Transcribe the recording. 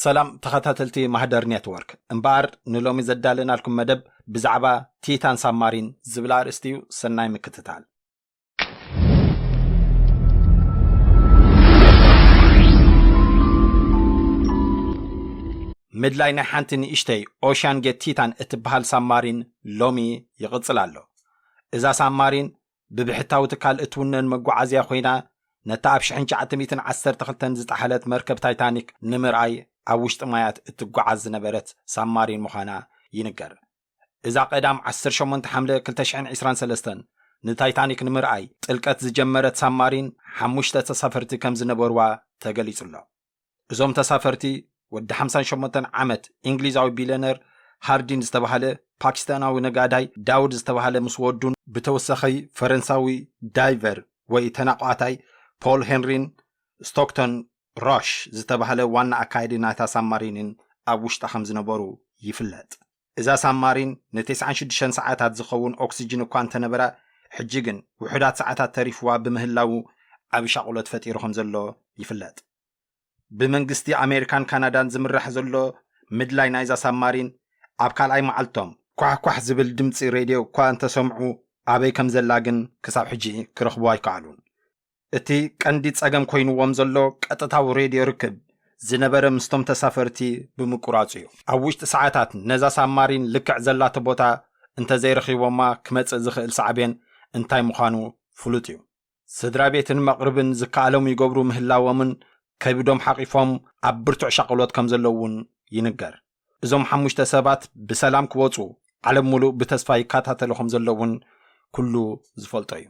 ሰላም ተኸታተልቲ ማህደር ኔትወርክ፣ እምበኣር ንሎሚ ዘዳለናልኩም መደብ ብዛዕባ ቲታን ሳብማሪን ዝብል ኣርእስቲ እዩ። ሰናይ ምክትታል። ምድላይ ናይ ሓንቲ ንእሽተይ ኦሻን ጌት ቲታን እትበሃል ሳብማሪን ሎሚ ይቕጽል ኣሎ። እዛ ሳብማሪን ብብሕታዊ ትካል እትውነን መጓዓዝያ ኮይና፣ ነታ ኣብ ሽሕን ትሽዓተ ሚእትን ዓሰርተ ክልተን ዝጠሓለት መርከብ ታይታኒክ ንምርኣይ ኣብ ውሽጢ ማያት እትጓዓዝ ዝነበረት ሳብማሪን ምዃና ይንገር። እዛ ቀዳም ዓሰርተ ሸሞንተ ሓምለ ክልተ ሽሕን ዕስራን ሰለስተን ንታይታኒክ ንምርኣይ ጥልቀት ዝጀመረት ሳብማሪን ሓሙሽተ ተሳፈርቲ ከም ዝነበርዋ ተገሊጹ ኣሎ። እዞም ተሳፈርቲ ወዲ ሓምሳን ሸሞንተን ዓመት እንግሊዛዊ ቢልዮነር ሃርዲን ዝተባህለ፣ ፓኪስታናዊ ነጋዳይ ዳውድ ዝተባህለ ምስ ወዱን፣ ብተወሳኺ ፈረንሳዊ ዳይቨር ወይ ተናቋታይ ፖል ሄንሪን፣ ስቶክቶን ሮሽ ዝተባህለ ዋና ኣካያዲ ናይታ ሳብማሪንን ኣብ ውሽጣ ከም ዝነበሩ ይፍለጥ። እዛ ሳብማሪን ንተስዓን ሽዱሽተን ሰዓታት ዝኸውን ኦክሲጅን እኳ እንተነበራ፣ ሕጂ ግን ውሑዳት ሰዓታት ተሪፍዋ ብምህላዉ ዓቢ ሻቕሎት ፈጢሩ ከም ዘሎ ይፍለጥ። ብመንግስቲ ኣሜሪካን ካናዳን ዝምራሕ ዘሎ ምድላይ ናይዛ ሳብማሪን ኣብ ካልኣይ መዓልቶም ኳሕኳሕ ዝብል ድምፂ ሬድዮ እኳ እንተሰምዑ፣ ኣበይ ከም ዘላ ግን ክሳብ ሕጂ ክረኽቡ ኣይከኣሉን። እቲ ቀንዲ ጸገም ኮይንዎም ዘሎ ቀጥታዊ ሬድዮ ርክብ ዝነበረ ምስቶም ተሳፈርቲ ብምቁራጹ እዩ። ኣብ ውሽጢ ሰዓታት ነዛ ሳብማሪን ልክዕ ዘላቶ ቦታ እንተዘይረኺቦማ ክመጽእ ዝኽእል ሳዕቤን እንታይ ምዃኑ ፍሉጥ እዩ። ስድራ ቤትን መቕርብን ዝከኣሎም ይገብሩ ምህላዎምን ከቢዶም ሓቒፎም ኣብ ብርቱዕ ሻቕሎት ከም ዘለዉ እውን ይንገር። እዞም ሓሙሽተ ሰባት ብሰላም ክወጹ ዓለም ሙሉእ ብተስፋ ይከታተሉ ከም ዘለውን ኩሉ ዝፈልጦ እዩ።